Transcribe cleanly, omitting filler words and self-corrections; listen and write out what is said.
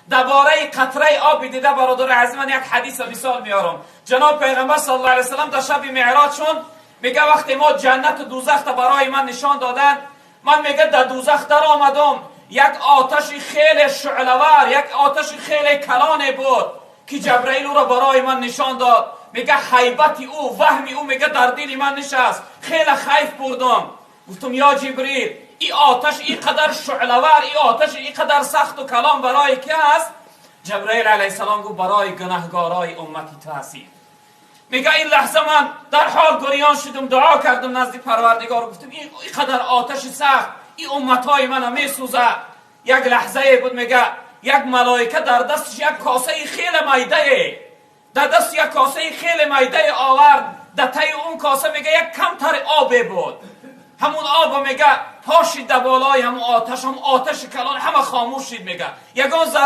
Дар бораи қатраи оби дида, бародари азиз, ман як ҳадиса мисол меорам. Ҷаноб Пайғамбар саллаллоҳу алайҳи васаллам дар шаби меъроҷшон мега: вақте мо ҷаннату дузахта барои ман нишон доданд, ман, мега, дар дузах даромадам. Як оташи хеле шӯълавар, як оташи хеле калоне буд, ки Ҷабраил ӯро барои ман нишон дод. Мега, ҳайбати ӯ, ваҳми ӯ, мега, дар дили ман нишаст, хеле хайф бурдам. Гуфтам: ё Ҷибрил, и оташ ин қадар шӯълавар, и оташ ин қадар сахту калон барои ки аст? Ҷабраил алайҳиссалом гуфт: барои гунаҳгорои уммати ту ҳастӣ. Мега, ин лаҳза ман дар ҳол гирён шудам, дуо кардам назди Парвардигор, гуфтам: ин қадар оташи сахт ин умматҳои мана месӯзад. Як лаҳзае буд, мега, як малоика дар дасташ як косаи хеле майдае, дар дасти як косаи хеле майдае овард. Дар таи он коса, мега, як камтари обе буд. Ҳамун обо, мега, пошид дар болои ҳамун оташ. Ҳамун оташи калон ҳама хомӯш шид, мега, ягон зарра.